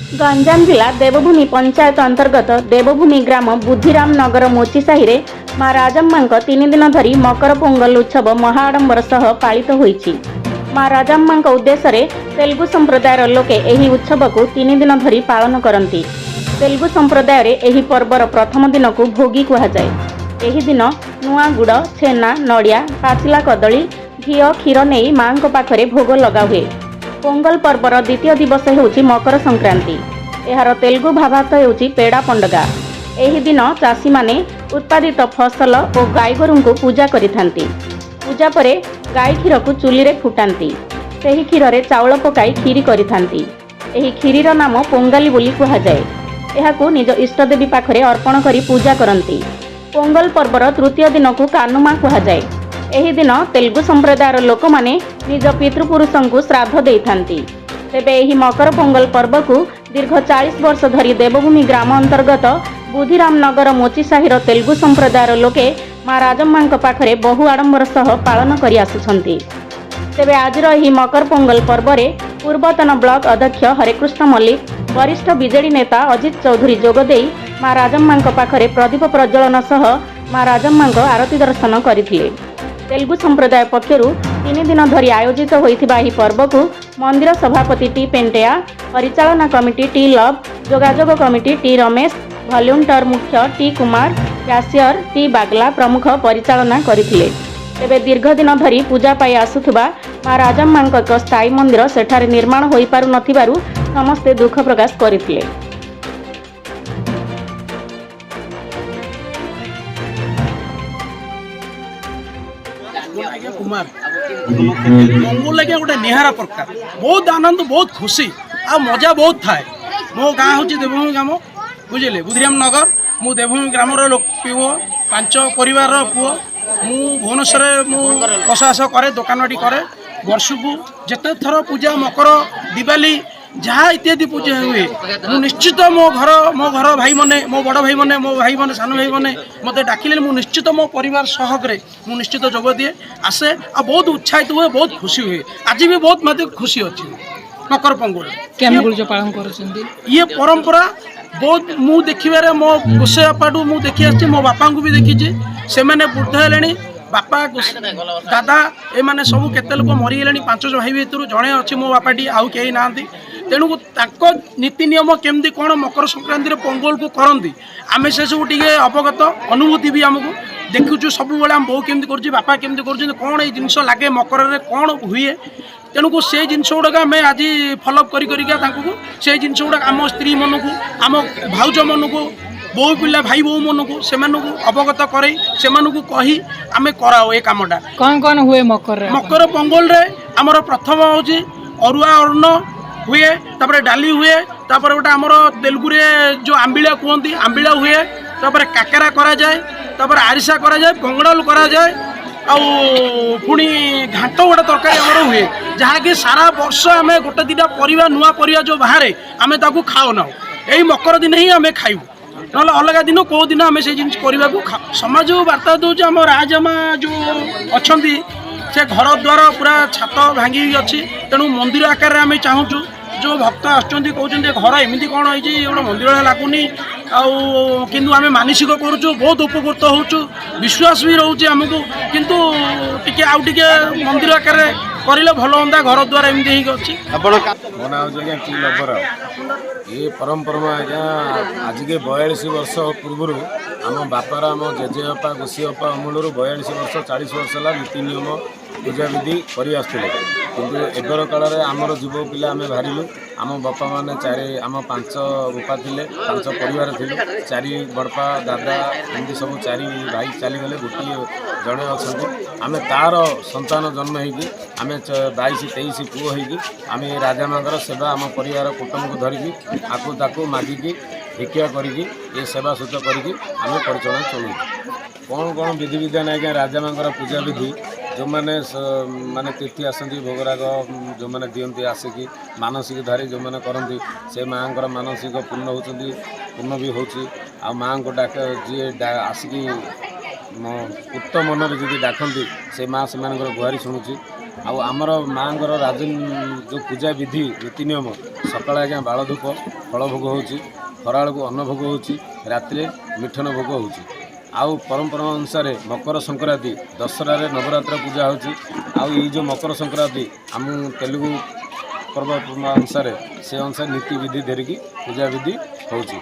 ଗଞ୍ଜାମ ଜିଲ୍ଲା ଦେବଭୂମି ପଞ୍ଚାୟତ ଅନ୍ତର୍ଗତ ଦେବଭୂମି ଗ୍ରାମ ବୁଦ୍ଧିରାମ ନଗର ମୋଚିସାହିରେ ମା ରାଜମ୍ମାଙ୍କ 3 ଦିନ ଧରି ମକର ପୋଙ୍ଗଲ ଉତ୍ସବ ମହାଆଡ଼ମ୍ବର ସହ ପାଳିତ ହୋଇଛି। ମା ରାଜମ୍ମାଙ୍କ ଉଦ୍ଦେଶ୍ୟରେ ତେଲୁଗୁ ସମ୍ପ୍ରଦାୟର ଲୋକେ ଏହି ଉତ୍ସବକୁ 3 ଦିନ ଧରି ପାଳନ କରନ୍ତି। ତେଲୁଗୁ ସମ୍ପ୍ରଦାୟରେ ଏହି ପର୍ବର ପ୍ରଥମ ଦିନକୁ ଭୋଗି କୁହାଯାଏ। ଏହି ଦିନ ନୂଆ ଗୁଡ଼, ଛେନା, ନଡ଼ିଆ, ପାଚିଲା କଦଳୀ, ଘିଅ, କ୍ଷୀର ନେଇ ମାଙ୍କ ପାଖରେ ଭୋଗ ଲଗାହୁଏ। ପୋଙ୍ଗଲ ପର୍ବର ଦ୍ୱିତୀୟ ଦିବସ ହେଉଛି ମକର ସଂକ୍ରାନ୍ତି। ଏହାର ତେଲୁଗୁ ଭାବାର୍ଥ ହେଉଛି ପେଡ଼ା ପଣ୍ଡଗା। ଏହି ଦିନ ଚାଷୀମାନେ ଉତ୍ପାଦିତ ଫସଲ ଓ ଗାଈଗୋରୁଙ୍କୁ ପୂଜା କରିଥାନ୍ତି। ପୂଜା ପରେ ଗାଈ କ୍ଷୀରକୁ ଚୁଲିରେ ଫୁଟାନ୍ତି। ସେହି କ୍ଷୀରରେ ଚାଉଳ ପକାଇ କ୍ଷୀରି କରିଥାନ୍ତି। ଏହି କ୍ଷୀରିର ନାମ ପୋଙ୍ଗାଲି ବୋଲି କୁହାଯାଏ। ଏହାକୁ ନିଜ ଇଷ୍ଟଦେବୀ ପାଖରେ ଅର୍ପଣ କରି ପୂଜା କରନ୍ତି। ପୋଙ୍ଗଲ ପର୍ବର ତୃତୀୟ ଦିନକୁ କାନୁମା କୁହାଯାଏ। ଏହି ଦିନ ତେଲୁଗୁ ସମ୍ପ୍ରଦାୟର ଲୋକମାନେ ନିଜ ପିତୃପୁରୁଷଙ୍କୁ ଶ୍ରାଦ୍ଧ ଦେଇଥାନ୍ତି। ତେବେ ଏହି ମକର ପୋଙ୍ଗଲ ପର୍ବକୁ ଦୀର୍ଘ 40 ବର୍ଷ ଧରି ଦେବଭୂମି ଗ୍ରାମ ଅନ୍ତର୍ଗତ ବୁଦ୍ଧିରାମ ନଗର ମୋଚିସାହିର ତେଲୁଗୁ ସମ୍ପ୍ରଦାୟର ଲୋକେ ମା ରାଜମ୍ମାଙ୍କ ପାଖରେ ବହୁ ଆଡ଼ମ୍ବର ସହ ପାଳନ କରି ଆସୁଛନ୍ତି। ତେବେ ଆଜିର ଏହି ମକର ପୋଙ୍ଗଲ ପର୍ବରେ ପୂର୍ବତନ ବ୍ଲକ ଅଧ୍ୟକ୍ଷ ହରେକୃଷ୍ଣ ମଲ୍ଲିକ, ବରିଷ୍ଠ ବିଜେଡି ନେତା ଅଜିତ ଚୌଧୁରୀ ଯୋଗଦେଇ ମା ରାଜମ୍ମାଙ୍କ ପାଖରେ ପ୍ରଦୀପ ପ୍ରଜ୍ୱଳନ ସହ ମା ରାଜମ୍ମାଙ୍କ ଆରତୀ ଦର୍ଶନ କରିଥିଲେ। ତେଲୁଗୁ ସମ୍ପ୍ରଦାୟ ପକ୍ଷରୁ 3 ଦିନ ଧରି ଆୟୋଜିତ ହୋଇଥିବା ଏହି ପର୍ବକୁ ମନ୍ଦିର ସଭାପତି ଟି ପେଣ୍ଟିଆ, ପରିଚାଳନା କମିଟି ଟି ଲଭ୍, ଯୋଗାଯୋଗ କମିଟି ଟି ରମେଶ, ଭଲ୍ୟୁଣ୍ଟର ମୁଖ୍ୟ ଟି କୁମାର, କ୍ୟାସିୟର ଟି ବାଗଲା ପ୍ରମୁଖ ପରିଚାଳନା କରିଥିଲେ। ତେବେ ଦୀର୍ଘ ଦିନ ଧରି ପୂଜା ପାଇ ଆସୁଥିବା ମା ରାଜମ୍ମାଙ୍କ ଏକ ସ୍ଥାୟୀ ମନ୍ଦିର ସେଠାରେ ନିର୍ମାଣ ହୋଇପାରୁନଥିବାରୁ ସମସ୍ତେ ଦୁଃଖ ପ୍ରକାଶ କରିଥିଲେ। ଆଜ୍ଞା କୁମାର ମଙ୍ଗୁଲ ଆଜ୍ଞା ଗୋଟେ ନିଆରା ପ୍ରକାର, ବହୁତ ଆନନ୍ଦ, ବହୁତ ଖୁସି ଆଉ ମଜା ବହୁତ ଥାଏ। ମୋ ଗାଁ ହେଉଛି ଦେବଭୂମି ଗ୍ରାମ, ବୁଝିଲେ, ବୁଦ୍ଧିରାମ ନଗର। ମୁଁ ଦେବଭୂମି ଗ୍ରାମର ଲୋକ ପୁଅ, ପାଞ୍ଚ ପରିବାରର ପୁଅ। ମୁଁ ଭୁବନେଶ୍ୱରରେ ମୁଁ ବସବାସ କରେ, ଦୋକାନଟି କରେ। ବର୍ଷକୁ ଯେତେ ଥର ପୂଜା, ମକର, ଦିୱାଲି ଯାହା ଇତ୍ୟାଦି ପୂଜା ହୁଏ, ମୁଁ ନିଶ୍ଚିତ ମୋ ଘର ଭାଇମାନେ, ମୋ ବଡ଼ ଭାଇମାନେ, ମୋ ଭାଇମାନେ, ସାନ ଭାଇମାନେ ମୋତେ ଡାକିଲେ ମୁଁ ନିଶ୍ଚିତ ମୋ ପରିବାର ସହକରେ ମୁଁ ନିଶ୍ଚିତ ଯୋଗ ଦିଏ, ଆସେ ଆଉ ବହୁତ ଉତ୍ସାହିତ ହୁଏ, ବହୁତ ଖୁସି ହୁଏ। ଆଜି ବି ବହୁତ ମଧ୍ୟ ଖୁସି ଅଛି ମକର ପଙ୍ଗୁରେ। କେମିତି ଯୋଉ ପାଳନ କରୁଛନ୍ତି? ଇଏ ପରମ୍ପରା ବହୁତ ମୁଁ ଦେଖିବାରେ ମୋ ଗୋସାଇ ବାପାଠୁ ମୁଁ ଦେଖି ଆସିଛି, ମୋ ବାପାଙ୍କୁ ବି ଦେଖିଛି। ସେମାନେ ବୃଦ୍ଧ ହେଲେଣି। ବାପା, ଦାଦା ଏମାନେ ସବୁ କେତେ ଲୋକ ମରିଗଲେଣି। ପାଞ୍ଚ ଭାଇ ଭିତରୁ ଜଣେ ଅଛି ମୋ ବାପାଟି, ଆଉ କେହି ନାହାନ୍ତି। ତେଣୁ ତାଙ୍କ ନୀତି ନିୟମ କେମିତି କ'ଣ ମକର ସଂକ୍ରାନ୍ତିରେ ପୋଙ୍ଗଲକୁ କରନ୍ତି, ଆମେ ସେସବୁ ଟିକେ ଅବଗତ, ଅନୁଭୂତି ବି ଆମକୁ ଦେଖୁଛୁ ସବୁବେଳେ, ଆମ ବୋଉ କେମିତି କରୁଛି, ବାପା କେମିତି କରୁଛନ୍ତି, କ'ଣ ଏଇ ଜିନିଷ ଲାଗେ ମକରରେ, କ'ଣ ହୁଏ। ତେଣୁକୁ ସେଇ ଜିନିଷ ଗୁଡ଼ାକ ଆମେ ଆଜି ଫଲୋଅପ୍ କରି କରିକା ତାଙ୍କୁ ସେଇ ଜିନିଷ ଗୁଡ଼ାକ ଆମ ସ୍ତ୍ରୀ ମନକୁ, ଆମ ଭାଉଜ ମନକୁ, ବୋଉ ପିଲା ଭାଇ ବୋଉ ମନକୁ, ସେମାନଙ୍କୁ ଅବଗତ କରେଇ, ସେମାନଙ୍କୁ କହି ଆମେ କରାଉ ଏ କାମଟା। କ'ଣ କ'ଣ ହୁଏ ମକରରେ? ମକର ପୋଙ୍ଗଲରେ ଆମର ପ୍ରଥମ ହେଉଛି ଅରୁଆ ଅନ୍ନ ହୁଏ, ତାପରେ ଡାଲି ହୁଏ, ତାପରେ ଗୋଟେ ଆମର ତେଲୁଗୁରେ ଯେଉଁ ଆମ୍ବିଳା କୁହନ୍ତି, ଆମ୍ବିଳା ହୁଏ, ତାପରେ କାକରା କରାଯାଏ, ତାପରେ ଆରିସା କରାଯାଏ, ପଙ୍ଗଡ଼ାଲ କରାଯାଏ ଆଉ ପୁଣି ଘାଣ୍ଟ ଗୋଟେ ତରକାରୀ ଆମର ହୁଏ, ଯାହାକି ସାରା ବର୍ଷ ଆମେ ଗୋଟେ ଦୁଇଟା ପରିବା, ନୂଆ ପରିବା ଯେଉଁ ବାହାରେ ଆମେ ତାକୁ ଖାଉନାହୁଁ। ଏଇ ମକର ଦିନେ ହିଁ ଆମେ ଖାଇବୁ, ନହେଲେ ଅଲଗା ଦିନ କେଉଁ ଦିନ ଆମେ ସେଇ ଜିନିଷ କରିବାକୁ ଖାଉ। ସମାଜକୁ ବାର୍ତ୍ତା ଦେଉଛୁ, ଆମ ରାଜମା ଯେଉଁ ଅଛନ୍ତି ସେ ଘର ଦ୍ୱାର ପୁରା ଛାତ ଭାଙ୍ଗିକି ଅଛି। ତେଣୁ ମନ୍ଦିର ଆକାରରେ ଆମେ ଚାହୁଁଛୁ। ଯେଉଁ ଭକ୍ତ ଆସୁଛନ୍ତି କହୁଛନ୍ତି, ଏ ଘର ଏମିତି କ'ଣ ହେଇଛି, ଗୋଟେ ମନ୍ଦିର ଭଳିଆ ଲାଗୁନି। ଆଉ କିନ୍ତୁ ଆମେ ମାନସିକ କରୁଛୁ, ବହୁତ ଉପକୃତ ହେଉଛୁ, ବିଶ୍ୱାସ ବି ରହୁଛି ଆମକୁ। କିନ୍ତୁ ଟିକେ ଆଉ ଟିକେ ମନ୍ଦିର ଆକାରରେ କରିଲେ ଭଲ ହୁଅନ୍ତା। ଘର ଦ୍ୱାର ଏମିତି ହେଇକି ଅଛି। ଆପଣ ମୋ ନାଁ ହେଉଛି ଆଜ୍ଞା ଟି ଲବର। ଏ ପରମ୍ପରା ଆଜ୍ଞା ଆଜିକି 42 ବର୍ଷ ପୂର୍ବରୁ ଆମ ବାପାର, ଆମ ଜେଜେବାପା, ଗୋସି ବାପା ଅମଳରୁ 42 ବର୍ଷ, 40 ବର୍ଷ ହେଲା ନୀତି ନିୟମ ପୂଜାବିଧି କରି ଆସୁଥିଲେ। କିନ୍ତୁ ଏବେର କାଳରେ ଆମର ଯୁବ ପିଲା ଆମେ ବାହାରିଲୁ। ଆମ ବାପାମାନେ ଚାରି, ଆମ ପାଞ୍ଚ ବାପା ଥିଲେ, ପାଞ୍ଚ ପରିବାର ଥିଲୁ। ଚାରି ବଡ଼ପା, ଦାଦା ଏମିତି ସବୁ ଚାରି ଭାଇ ଚାଲିଗଲେ, ଗୋଟିଏ ଜଣେ ଅଛନ୍ତି। ଆମେ ତାର ସନ୍ତାନ ଜନ୍ମ ହେଇକି ଆମେ 22 23 ପୁଅ ହେଇକି ଆମେ ଏ ରାଜାମାଙ୍କର ସେବା ଆମ ପରିବାର କୁଟୁମ୍ବକୁ ଧରିକି ଆକୁ ତାକୁ ମାଗିକି ଭିକ୍ଷା କରିକି ଏ ସେବା ସୂତ କରିକି ଆମେ ପରିଚାଳନା ଚଳଉଛୁ। କ'ଣ କ'ଣ ବିଧିବିଧାନ ଆଜ୍ଞା, ରାଜାମାଙ୍କର ପୂଜା ବିଧି ଯେଉଁମାନେ ମାନେ ତିଥି ଆସନ୍ତି, ଭୋଗରାଗ ଯେଉଁମାନେ ଦିଅନ୍ତି, ଆସିକି ମାନସିକ ଧାରି ଯେଉଁମାନେ କରନ୍ତି, ସେ ମାଆଙ୍କର ମାନସିକ ପୂର୍ଣ୍ଣ ହେଉଛନ୍ତି, ପୂର୍ଣ୍ଣ ବି ହେଉଛି। ଆଉ ମାଆଙ୍କୁ ଡାକ ଯିଏ ଆସିକି ଉତ୍ତ ମନରେ ଯଦି ଡାକନ୍ତି, ସେ ମା ସେମାନଙ୍କର ଗୁହାରି ଶୁଣୁଛି। ଆଉ ଆମର ମାଆଙ୍କର ରାଜ ଯେଉଁ ପୂଜା ବିଧି ନୀତି ନିୟମ, ସକାଳେ ଆଜ୍ଞା ବାଳଧୂପ ଫଳ ଭୋଗ ହେଉଛି, ଖରାବେଳକୁ ଅନ୍ନ ଭୋଗ ହେଉଛି, ରାତିରେ ମିଠନ ଭୋଗ ହେଉଛି। ଆଉ ପରମ୍ପରା ଅନୁସାରେ ମକର ସଂକ୍ରାନ୍ତି, ଦଶହରାରେ ନବରାତ୍ର ପୂଜା ହେଉଛି। ଆଉ ଏଇ ଯେଉଁ ମକର ସଂକ୍ରାନ୍ତି ଆମ ତେଲୁଗୁ ପର୍ବ ଅନୁସାରେ, ସେ ଅନୁସାରେ ନୀତି ବିଧି ଧରିକି ପୂଜା ବିଧି ହେଉଛି।